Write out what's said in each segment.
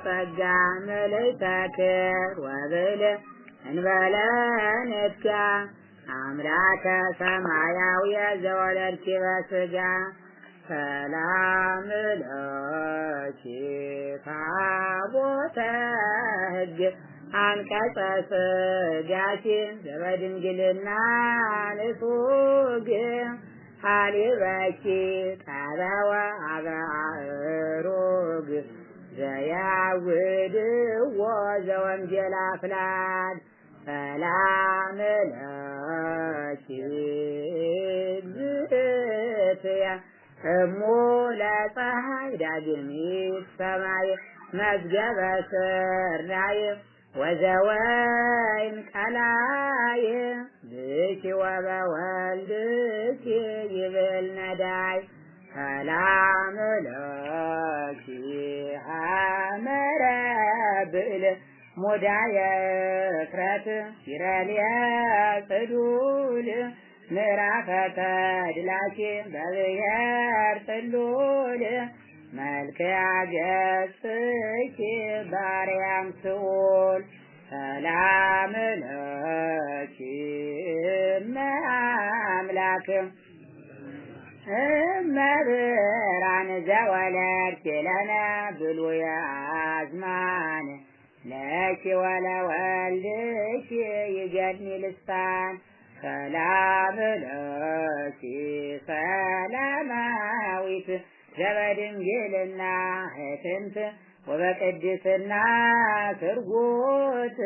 ጸጋ ምልዕተ ክብር ወብዕል እንበለ ንትኪያ አምላከ ሰማያዊ ዘወለድኪ በሥጋ ሰላም ለኪ ታቦተ ሕግ አንቀጸ ሥጋኪ ዘበድንግልና ንጹግ ሀሊበኪ ጠበወ አበ አእሩግ ዘያውድዎ ዘወንጌል አፍላድ ሰላም ለኪ እግዝእትየ እሙ ለፀሐይ ዳግሚት ሰማይ መዝገበ ስርናይ ወዘወይን ቀላይ ብኪ ወበወልድኪ ይብል ነዳይ ሰላም ለኪ ሐመረ ብዕል ሙዳየ እፍረት ይረልየ ጽዱል ምዕራፈ ተድላኪ በብሔር ጽሉል መልክዓ ገጽኪ ባርያም ስዑል ሰላም ለኪ እመ አምላክ እመብራን ዘወለድኪ ለነ ብሉየ አዝማን ለኪ ወለወልድኪ ይገድኒ ልሳን ሰላም ለኪ ሰላማዊት ዘበድንግልና ህትምት ወበቅድስና ስርጉት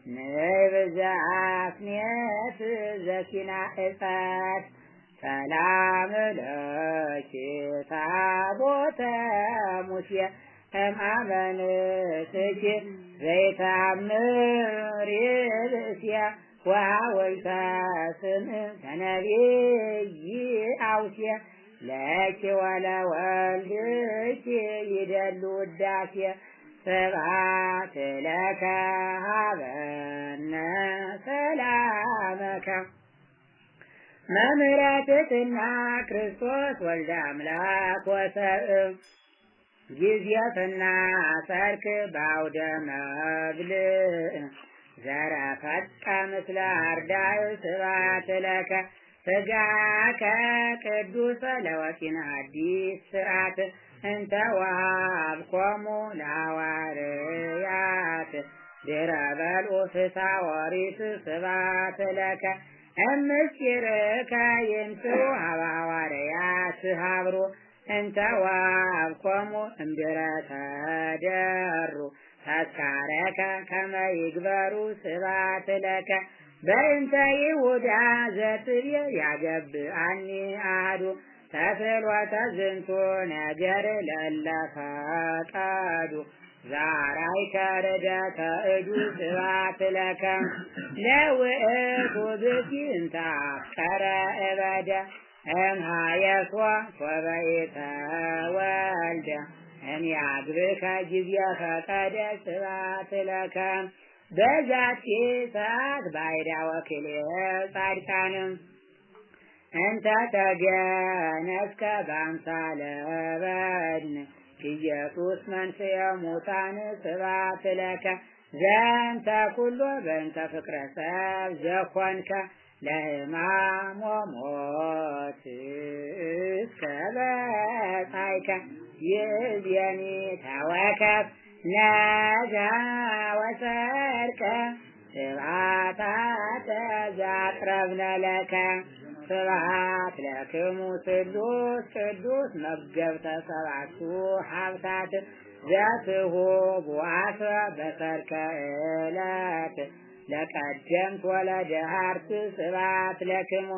ንይ ብዝአፍኔት ዘኪና እፀት ሰላም ለኪ ታቦተ ሙሴ እምአመንትኪ ዘይተአምር ብእስየ ወሐወልተ ስምዕ ከነቢይ አውስየ ለኪ ወለወልድኪ ይደሉ ውዳሴ ስብሐት ለከ ሀበነ ሰላመከ መምህረ ትሕትና ክርስቶስ ወልደ አምላክ ወሰብእ ጊዜትና ሰርክ ባውደ መብልዕ ዘረፈቀ ምስለ አርዳእ ስብሐት ለከ ሥጋከ ቅዱስ ለወፂን አዲስ ስርዓት እንተ ወሃብኮሙ ለሐዋርያት ድኅረ በልዑ ፍስሐ ኦሪት ስብሐት ለከ እምስጢርከ ይንስኡ ሀበ ሐዋርያት ሀብሩ እንተ ወሃብኮሙ እምድኅረ ተደሩ ተስካረከ ከመ ይግበሩ ስብሐት ለከ በእንተ ይሁዳ ዘትቤ ያገብአኒ አሐዱ ተፍሎተ ዝንቱ ነገር ለእለ ፈቀዱ ዛራይከ ርደተ እዱ ስብሐት ለከ ለውእቱ ብእሲ እንተ አፍቀረ እበደ እምሃየሶ ሶበኢተወልደ እምያግብከ ጊዜ ፈቀደ ስብሐት ለከ በዛቲ ሰዓት ባይዳ ወክልኤ ጻድቃንም እንተ ተገነዝከ በአምሳለ በድን ኢየሱስ መንስኤ ሙታን ስብሐት ለከ ዘንተ ኩሎ በእንተ ፍቅረ ሰብ ዘኮንከ ለሕማም ወሞት እስከ በጻሕከ ይእዜኒ ተወከፍ ነጋ ወሰርከ ስብሐታተ ዘአቅረብነ ለከ ስብሐት ለክሙ ስሉስ ቅዱስ መገብተ ሰብዓቱ ሀብታት ዘትሁቡ አስበ በሰርከ ዕለት ለቀደምት ወለደሃርት ስብሐት ለክሙ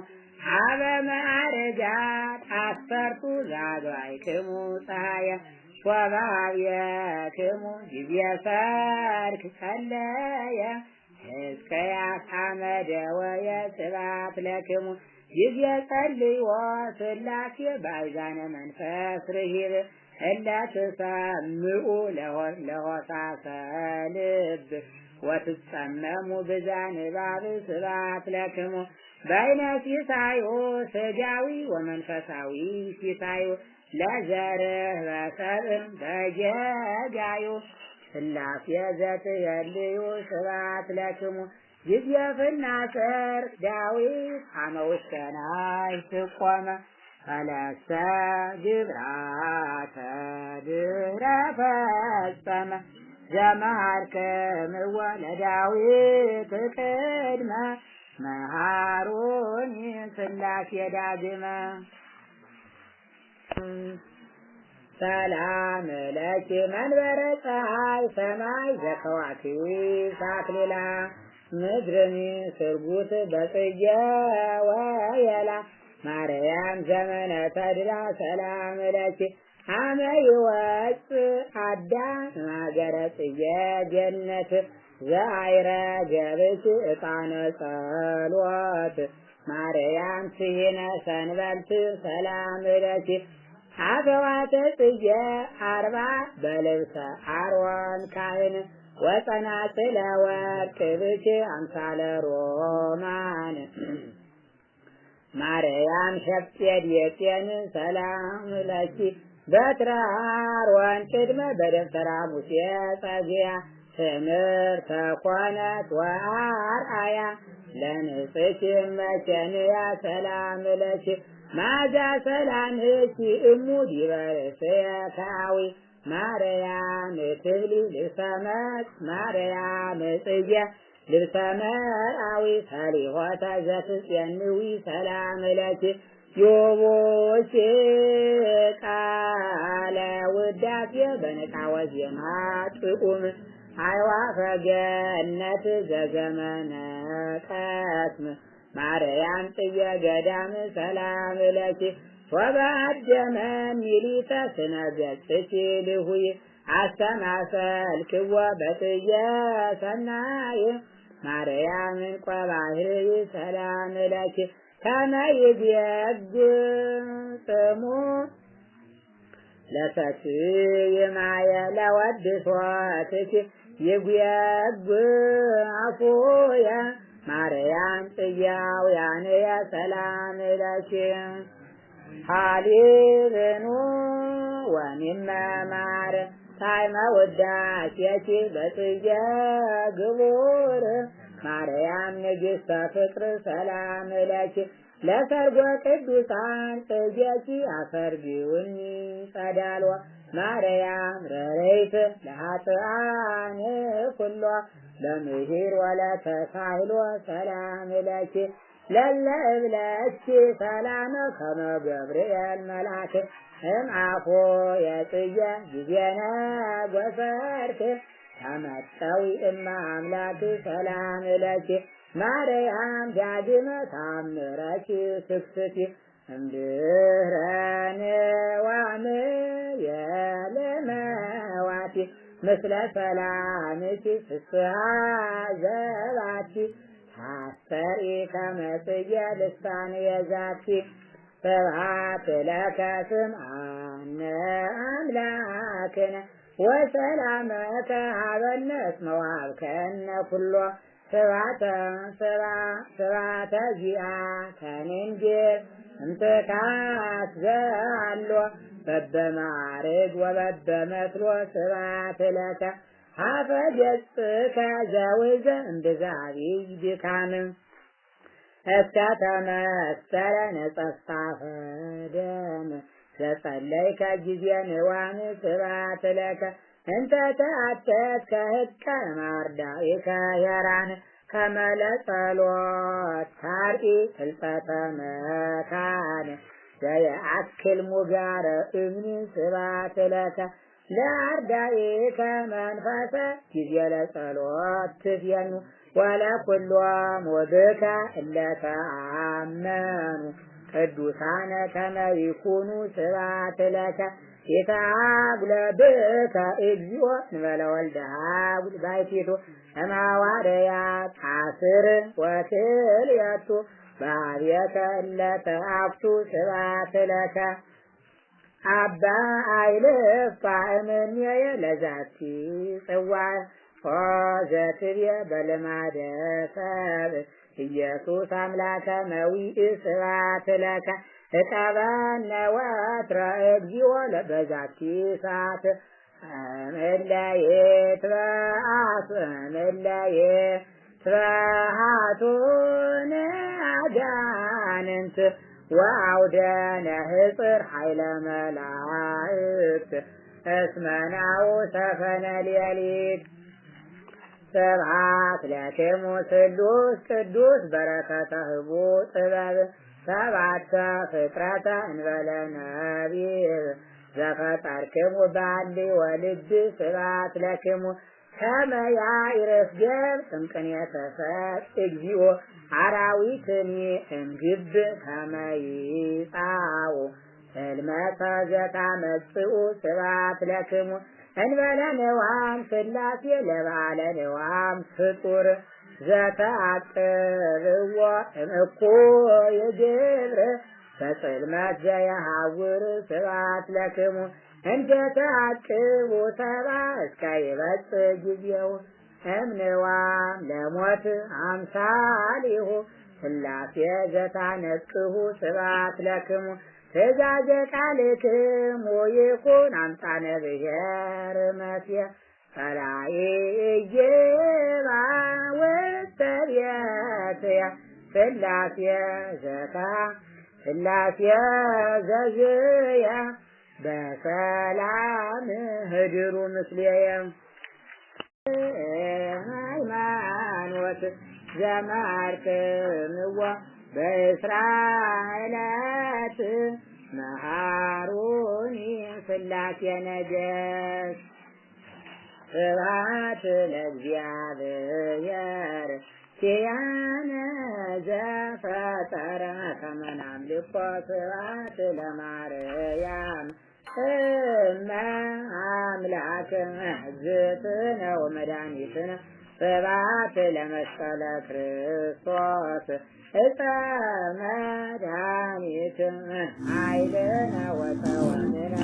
ሀበ መዓርጋት አሰርቱ ዛግባይክሙ ፀሐየ ሶባብየክሙ ጊዜ ሰርክ ጸለየ ሕዝቅያስ አመደ ወየ ስብሐት ለክሙ ጊዜ ጸልዮ ሥላሴ ባይዛነ መንፈስ ርሂብ እለ ትሰምዑ ለሆሳሰ ልብ ወትጸመሙ ብዛንባብ ስብሐት ለክሙ በይነ ሲሳዩ ሥጋዊ ወመንፈሳዊ ሲሳዩ ለዘርህ በሰብእ በጀጋዩ ሥላሴ ዘትየልዩ ስብሐት ለክሙ። ጊዜ ፍናጽር ዳዊት አመ ውስተ ናሕስ ቆመ ፈለሰ ግብራተ ድኅረ ፈጸመ። ዘመሃርክምዎ ለዳዊት ቅድመ መሃሩኒ ሥላሴ ዳግመ። ሰላም ለኪ መንበረ ፀሐይ ሰማይ ዘከዋክብት አክሊላ ምድርኒ ስርጉት በጽጌ ወየላ ማርያም ዘመነ ተድላ ሰላም ለኪ። አመ ይወፅእ አዳም እምሀገረ ጽጌ ገነት ዘአይረገ ብእሲ ዕጣነ ጸሎት ማርያም ስሂነ ሰንበልት ሰላም ለኪ። አፈዋተ ጽጌ 40 በልብሰ አሮን ካህን ወጸናጽለ ወርቅ ብኪ አምሳለ ሮማን ማርያም ሸጴድየጤን ሰላም ለኪ። በትረ አሮን ቅድመ በደብተራ ሙሴ ጸግያ ትምህርተ ኮነት ወአርአያ ለንጽሕኪ እመኬንያ ሰላም ለኪ። ማዛ ሰላምኪ እሙ ዲበ ርእስየ ከአዊ ማርያም ትብሊ ልብሰ ማርያም ጽጌ ልብሰ መርአዊ ሰሊሆተ ዘትጼንዊ ሰላም ለኪ። ዮቦቼ ቃለ ውዳሴ በነቃ ወዜማ ጥዑም አዕዋፈ ገነት ዘዘመነ ቀስም ማርያም ጽጌ ገዳም ሰላም ለኪ። ሶበ አደመ ሚሊተ ስነ ገጽኪ ልሁይ አስተማሰልክዎ በጽጌ ሰናይ ማርያም እንቆ ባህርይ ሰላም ለኪ። ከመ ይቤግጽሙ ለሰትይ ማየ ለወድሶትኪ ይጉየጉ አፉየ ማርያም ጽጌያውያንየ ሰላም ለኪ። ሀሊብኑ ወሚመማር ታይመ ውዳሴኪ በጽጌ ግቡር ማርያም ንግሥተ ፍቅር ሰላም ለኪ። ለሰርጎ ቅዱሳን ጽጌኪ አፈርጊውኒ ጸዳልዎ ማርያም ረረይት ለኃጥኣን ኩሎ ለምሂር ወለተሳህሎ ሰላም ለኪ። ለለ እብለኪ ሰላመ ከመ ገብርኤል መልአክ እምአፎ የጽጌ ጊዜነ ጎሰርክ ተመጠዊ እማ አምላክ ሰላም ለኪ። ማርያም ዳግመ ታምረኪ ስክስቲ እምድኅረ ንዋም የለመዋቲ ምስለ ሰላምኪ ፍስሐ ዘባቲ ታስተርኢ ከመ ጽጌ ልሳን የዛቲ። ስብሐት ለከ ስምዐነ አምላክነ ወሰላመከ ሀበነ እስመ ወሀብከነ ኩሎ ስብሐተ ስብሐተ ዚአከ ንንግር እምትካት ዘአሎ በበማዕርግ ወበበመስሎ ስብሐት ለከ። ሀፈ ገጽከ ዘውዘ እምብዛ ዐቢይ ድካም እስከ ተመሰለ ነጸፋፈ ደም ዘጸለይከ ጊዜ ንዋም ስብሐት ለከ። እንተ ተአተትከ ህቀ ማርዳኢከ ሄራን ከመ ለጸሎት ታርኢ ፍልጠተ መካን ዘየአክል ሙጋረ እምኒ ስብሐት ለከ። ለአርዳኢከ መንፈሰ ጊዜ ለጸሎት ትፌኑ ወለኩሎሙ ብከ እለ ተአመኑ ቅዱሳነ ከመ ይኩኑ ስብሐት ለከ። ይትአጉለ ብከ እግዚኦ እንበለ ወልደ ሀጉል ባሕቲቱ እምሐዋርያት 12 በአብየከ እለ ተአፍቱ ስብሐት ለከ። አባ አይልፋ እምኔየ ለዛቲ ጽዋ ዘትቤ በልማደ ሰብእ ኢየሱስ አምላከ መዊእ ስብሐት ለከ። እጠበነ ወትረ እግዚኦ በዛቲ ሰዓት እምለየት በአፍ እምለየት ትበሃቱን አጋንንት ወአውደነ ህፅር ኃይለ መላእክት እስመናው ሰፈነ ሌሊት። ስብሐት ለክሙ ስሉስ ቅዱስ በረከተ ህቡ ጥበብ ሰባተ ፍጥረተ እንበለ ነቢብ ዘፈጠርክሙ ባሊ ወልድ ስብሐት ለክሙ ከመ ያዕርፍ ገብ እምቅኔተ ሰብእ እግዚኦ አራዊትኒ እምግብ ከመ ይጻኡ ህልመተ ዘታመጽኡ ስብሐት ለክሙ እንበለ ንዋም ሥላሴ ለበዓለ ንዋም ፍጡር ዘተአቅብዎ እምእኩይ ግብር በጽልመት ዘየሐውር ስብሐት ለክሙ እንተ ተአቅቡ ሰብአ እስከ ይበጽሕ ጊዜው እምንዋም ለሞት አምሳሊሁ ሥላሴ ዘታነቅሁ ስብሐት ለክሙ ትእዛዘ ቃልክሙ ይኩን አምጣነ ብሔር መሲሕ ጸላኢ ኢይባ ውስተ ቤትየ ሥላሴ ዘታ ሥላሴ ዘዝየ በሰላም ህድሩ ምስሌየ። ሃይማኖት ዘማርክምዎ በእስራኤላት መሃሩኒ ሥላሴ ነገሥት። ስብሐት ለእግዚአብሔር ኪያነ ዘፈጠረ ከመ ናምልኮ ስብሐት ለማርያም እመ አምላክ እግዝእትነ ወመድኃኒትነ ስብሐት ለመስቀለ ክርስቶስ ዕፀ መድኃኒት ኃይልነ ወፀወንነ።